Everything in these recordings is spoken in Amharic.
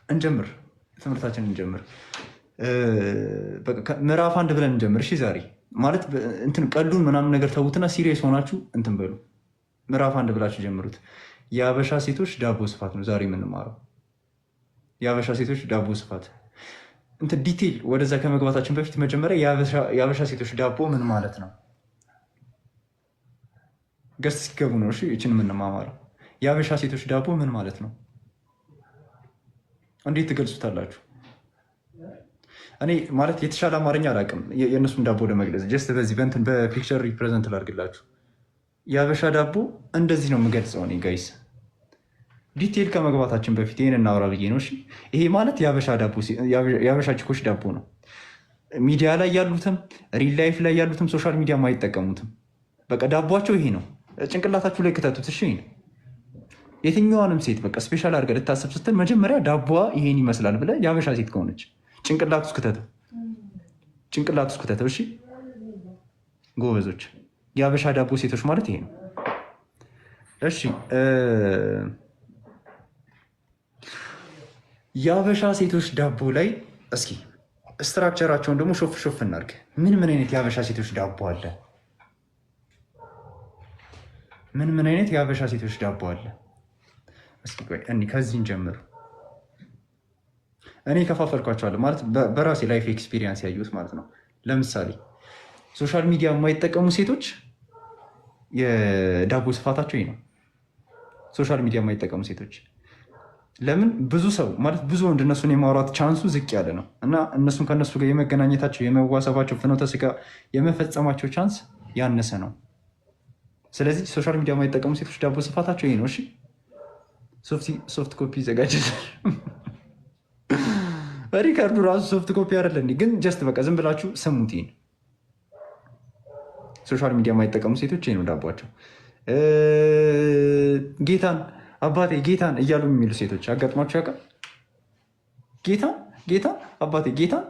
እንጀምር፣ ትምህርታችንን እንጀምር። ምዕራፍ 1 ብለን እንጀምር። እሺ ዛሬ ማለት እንትን ቀልዱን ምናምን ነገር ተዉትና serious ሆናችሁ እንትን በሉ። ምዕራፍ 1 ብላችሁ ጀምሩት። የአበሻ ሴቶች ዳቦ ስፋት ነው ዛሬ የምንማረው። የአበሻ ሴቶች ዳቦ ስፋት እንትን detail ወደዛ ከመግባታችን በፊት መጀመሪያ የአበሻ ሴቶች ዳቦ ምን ማለት ነው? Guest ሲገቡ ነው እሺ ይችን የምንማማረው። የአበሻ ሴቶች ዳቦ ምን ማለት ነው? እንዴት ትገልጹታላችሁ? እኔ ማለት የተሻለ አማርኛ አላውቅም የእነሱን ዳቦ ለመግለጽ። Just በዚህ በእንትን በ picture represent ላድርግላችሁ። የአበሻ ዳቦ እንደዚህ ነው የምገልጸው እኔ guys። Detail ከመግባታችን በፊት ይህን እናውራ ብዬ ነው። እሺ ይሄ ማለት የአበሻ ቺኮች ዳቦ ነው። ሚዲያ ላይ ያሉትም real life ላይ ያሉትም social media አይጠቀሙትም። በቃ ዳቧቸው ይሄ ነው። ጭንቅላታችሁ ላይ ክተቱት። እሺ የትኛዋንም ሴት በቃ special አድርገህ ልታስብ ስትል መጀመሪያ ዳቦዋ ይሄን ይመስላል ብለህ የአበሻ ሴት ከሆነች ጭንቅላት ውስጥ ክተተው፣ ጭንቅላት ውስጥ ክተተው። እሺ ጎበዞች፣ የአበሻ ዳቦ ሴቶች ማለት ይሄ ነው። እሺ የአበሻ ሴቶች ዳቦ ላይ እስኪ structure ኣቸውን ደግሞ ሾፍ ሾፍ እናድርግ። ምን ምን አይነት የአበሻ ሴቶች ዳቦ አለ? ምን ምን አይነት የአበሻ ሴቶች ዳቦ አለ? እስኪ ቆይ እኔ ከዚህ እንጀምር። እኔ ከፋፈልኳቸዋለሁ ማለት በራሴ life experience ያየሁት ማለት ነው። ለምሳሌ social media የማይጠቀሙ ሴቶች የዳቦ ስፋታቸው ይህ ነው። Social media የማይጠቀሙ ሴቶች ለምን ብዙ ሰው ማለት ብዙ ወንድ እነሱን የማውራት chance ኡ ዝቅ ያለ ነው እና እነሱን ከእነሱ ጋር የመገናኘታቸው የመዋሰባቸው ፍኖተ ስጋ የመፈጸማቸው chance ያነሰ ነው። ስለዚህ social media የማይጠቀሙ ሴቶች ዳቦ ስፋታቸው ይሄ ነው። እሺ soft copy ይዘጋጃል። Record ኡ ራሱ soft copy አይደለ፣ ግን just በቃ ዝም ብላችሁ ስሙት። ይሄን social media የማይጠቀሙ ሴቶች ይሄ ነው ዳቧቸው። ጌታን አባቴ ጌታን እያሉ የሚሉ ሴቶች አጋጥሟቸው ያውቃል? ጌታን ጌታን አባቴ ጌታን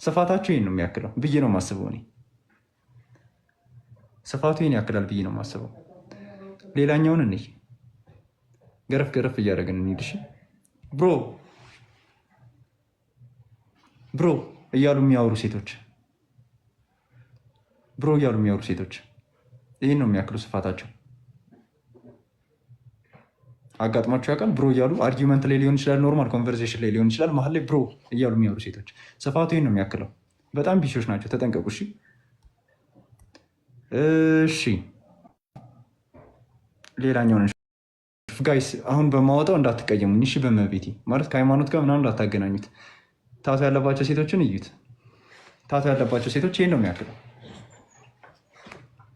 ስፋታቸው ይሄን ነው የሚያክለው ብዬ ነው የማስበው እኔ። ስፋቱ ይሄን ያክላል ብዬ ነው የማስበው። ሌላኛውን እንይ፣ ገረፍ ገረፍ እያደረግን እንሂድ። እሺ bro bro እያሉ የሚያወሩ ሴቶች፣ bro እያሉ የሚያወሩ ሴቶች ይህን ነው የሚያክሉ ስፋታቸው። አጋጥሟቸው ያውቃል? Bro እያሉ argument ላይ ሊሆን ይችላል፣ normal conversation ላይ ሊሆን ይችላል። መሀል ላይ bro እያሉ የሚያወሩ ሴቶች ስፋቱ ይህን ነው የሚያክለው። በጣም bitch ኦች ናቸው፣ ተጠንቀቁ። እሺ እሺ፣ ሌላኛውን guys አሁን በማወጣው እንዳትቀየሙኝ እሺ። በመቤቴ ማለት ከሃይማኖት ጋር ምናምን እንዳታገናኙት። Tattoo ያለባቸው ሴቶችን እዩት። Tattoo ያለባቸው ሴቶች ይህን ነው የሚያክለው።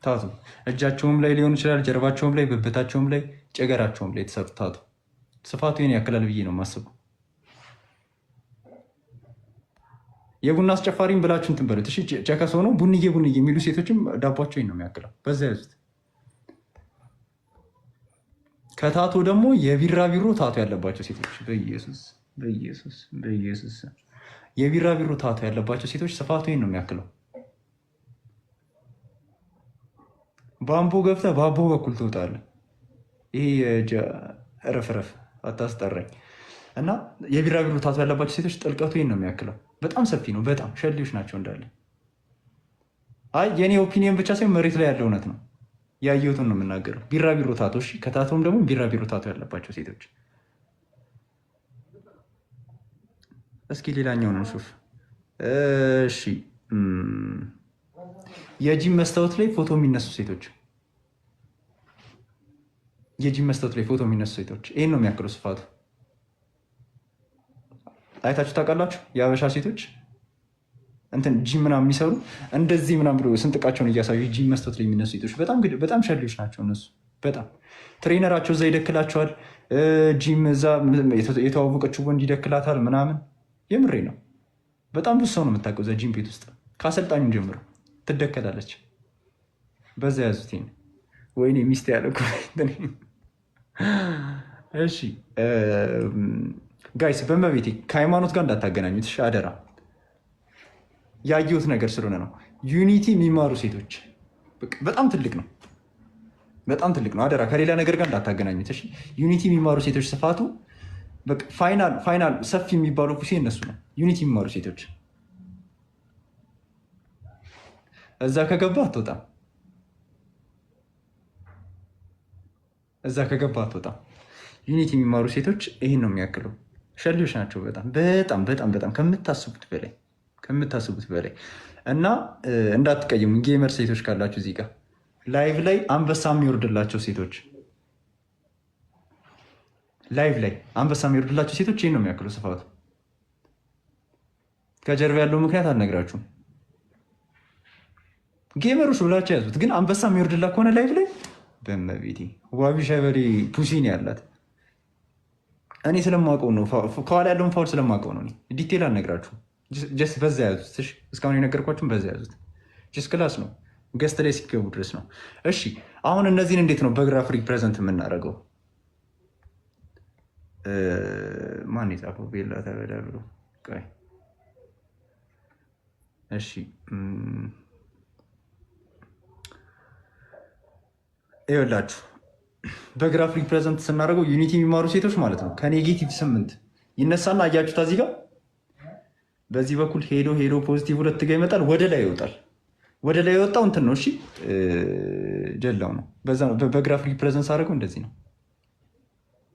Tattoo እጃቸውም ላይ ሊሆን ይችላል፣ ጀርባቸውም ላይ፣ ብብታቸውም ላይ፣ ጨገራቸውም ላይ የተሰሩ tattoo ስፋቱ ይህን ያክላል ብዬ ነው የማስበው። የቡና አስጨፋሪም ብላችሁ እንትን በሉት እሺ። ቸከስ ሆኖ ቡንዬ ቡንዬ የሚሉ ሴቶችም ዳቧቸው ይህን ነው የሚያክለው። በዛ ያዙት። ከ tattoo ደግሞ የቢራቢሮ tattoo ያለባቸው ሴቶች በኢየሱስ በኢየሱስ በኢየሱስ የቢራቢሮ tattoo ያለባቸው ሴቶች ስፋቱ ይህን ነው የሚያክለው። በአምቦ ገብተህ በአቦ በኩል ትወጣለህ። ይሄ ረፍረፍ አታስጠራኝ። እና የቢራቢሮ tattoo ያለባቸው ሴቶች ጥልቀቱ ይህን ነው የሚያክለው። በጣም ሰፊ ነው። በጣም ሸሌዎች ናቸው እንዳለ። አይ የኔ opinion ብቻ ሳይሆን መሬት ላይ ያለ እውነት ነው። ያየሁትን ነው የምናገረው። ቢራቢሮ tattoo፣ እሺ። ከ tattoo ም ደግሞ ቢራቢሮ tattoo ያለባቸው ሴቶች። እስኪ ሌላኛውን እንሹፍ። እሺ የጂም መስታወት ላይ ፎቶ የሚነሱ ሴቶች፣ የጂም መስታወት ላይ ፎቶ የሚነሱ ሴቶች ይህን ነው የሚያክሉ ስፋቱ። አይታችሁ ታውቃላችሁ? የአበሻ ሴቶች እንትን ጂም ምናምን የሚሰሩ እንደዚህ ምናምን ብሎ ስንጥቃቸውን እያሳዩ ጂም መስታወት ላይ የሚነሱ ሴቶች በጣም በጣም ሸሌዎች ናቸው እነሱ። በጣም trainer ኣቸው እዛ ይደክላቸዋል። ጂም እዛ የተዋወቀችው ወንድ ይደክላታል ምናምን። የምሬ ነው። በጣም ብዙ ሰው ነው የምታውቀው እዛ ጂም ቤት ውስጥ ከአሰልጣኙ ጀምሮ ትደከላለች። በዛ ያዙት። ወይኔ ሚስት ያለ። እሺ guys በመቤቴ ከሃይማኖት ጋር እንዳታገናኙት እሺ፣ አደራ። ያየሁት ነገር ስለሆነ ነው። ዩኒቲ የሚማሩ ሴቶች በጣም ትልቅ ነው፣ በጣም ትልቅ ነው። አደራ ከሌላ ነገር ጋር እንዳታገናኙት እሺ። ዩኒቲ የሚማሩ ሴቶች ስፋቱ በቃ final final ሰፊ የሚባለው pussy እነሱ ነው። Unity የሚማሩ ሴቶች እዛ ከገባ አትወጣም። እዛ ከገባ አትወጣም። Unity የሚማሩ ሴቶች ይህን ነው የሚያክለው። ሸሌዎች ናቸው። በጣም በጣም በጣም በጣም ከምታስቡት በላይ፣ ከምታስቡት በላይ። እና እንዳትቀይሙ gamer ሴቶች ካላችሁ እዚህ ጋር፣ live ላይ አንበሳ የሚወርድላቸው ሴቶች፣ live ላይ አንበሳ የሚወርድላቸው ሴቶች ይህን ነው የሚያክለው ስፋቱ። ከጀርባ ያለው ምክንያት አልነግራችሁም። Gamer ኦች ብላቸው ያዙት። ግን አንበሳ የሚወርድላት ከሆነ live ላይ በመቤቴ ዋቢ ሸበሬ pussy ነው ያላት። እኔ ስለማውቀው ነው፣ ከኋላ ያለውን foul ስለማውቀው ነው። Detail አልነግራችሁም። Just በዛ ያዙት። እስካሁን የነገርኳችሁም በዛ ያዙት። Just class ነው፣ guest ላይ ሲገቡ ድረስ ነው። እሺ፣ አሁን እነዚህን እንዴት ነው በ graph represent የምናደርገው? ማን የጻፈው? ቤላ ተበዳ ብሎ። ቆይ እሺ፣ ይኸውላችሁ በ graph represent ስናደርገው Unity የሚማሩ ሴቶች ማለት ነው ከ -8 ይነሳና አያችሁት እዚህ ጋር በዚህ በኩል ሄዶ ሄዶ +2 ጋር ይመጣል፣ ወደ ላይ ይወጣል። ወደ ላይ የወጣው እንትን ነው። እሺ፣ ጀላው ነው። በዛ በ graph represent አደረገው እንደዚህ ነው።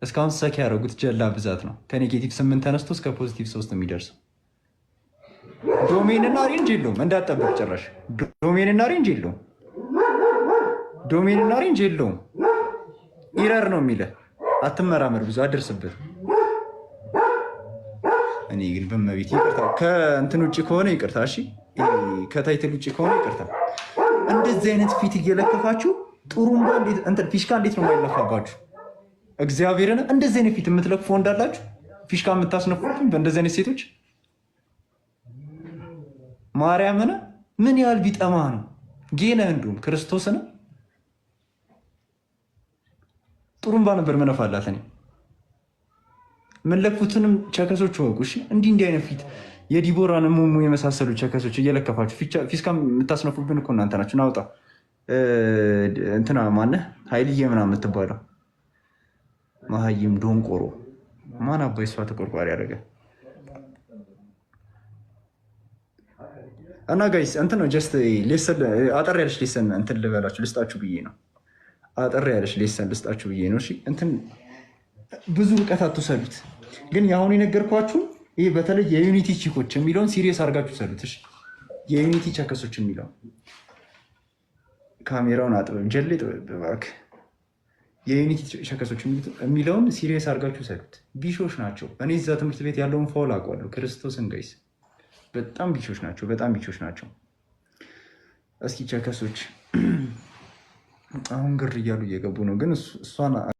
እስካሁን suck ያደረጉት ጀላ ብዛት ነው። ከ -8 ተነስቶ እስከ +3 የሚደርሰው። Domain እና range የለውም፣ እንዳትጠብቅ ጭራሽ። Domain እና range የለውም። Domain እና range የለውም። Error ነው የሚልህ። አትመራመር ብዙ፣ አደርስበት። እኔ ግን በመቤት ይቅርታ፣ ከእንትን ውጭ ከሆነ ይቅርታ። እሺ፣ ከ title ውጭ ከሆነ ይቅርታ። እንደዚህ አይነት ፊት እየለከፋችሁ ጥሩምባ እንትን ፊሽካ እንዴት ነው የማይለፋባችሁ? እግዚአብሔርን እንደዚህ አይነት ፊት የምትለክፉ እንዳላችሁ ፊሽካ የምታስነፉትን በእንደዚህ አይነት ሴቶች፣ ማርያምን ምን ያህል ቢጠማ ነው ጌነ እንዲሁም ክርስቶስን ጥሩምባ ነበር መነፋላት። እኔ የምንለኩትንም ቸከሶች ወቁ። እሺ፣ እንዲህ እንዲህ አይነት ፊት የዲቦራን ሙሙ የመሳሰሉ ቸከሶች እየለከፋችሁ ፊስካ የምታስነፉብን እኮ እናንተ ናችሁ። ናውጣ እንትና ማነህ ሀይልዬ ምናምን የምትባለው መሀይም ዶንቆሮ ማን አባይ እሷ ተቆርቋሪ ያደረገ። እና guys እንትን ነው፣ just lesson፣ አጠር ያለች lesson እንትን ልበላችሁ ልስጣችሁ ብዬ ነው። አጠር ያለች lesson ልስጣችሁ ብዬ ነው። እሺ፣ እንትን ብዙ ርቀት አትውሰዱት። ግን የአሁኑ የነገርኳችሁ ይህ በተለይ የ Unity chick ኦች የሚለውን serious አድርጋችሁ ሰዱት። እሺ፣ የ Unity ቸከሶች የሚለውን። ካሜራውን አጥበብ ጀሌ ጥበብ እባክህ። የ Unity ቸከሶች የሚለውን serious አድርጋችሁ ሰዱት። ቢሾች ናቸው። እኔ እዛ ትምህርት ቤት ያለውን foul አውቀዋለሁ። ክርስቶስን guys በጣም ቢሾች ናቸው። በጣም ቢሾች ናቸው። እስኪ ቸከሶች አሁን ግር እያሉ እየገቡ ነው። ግን እሷን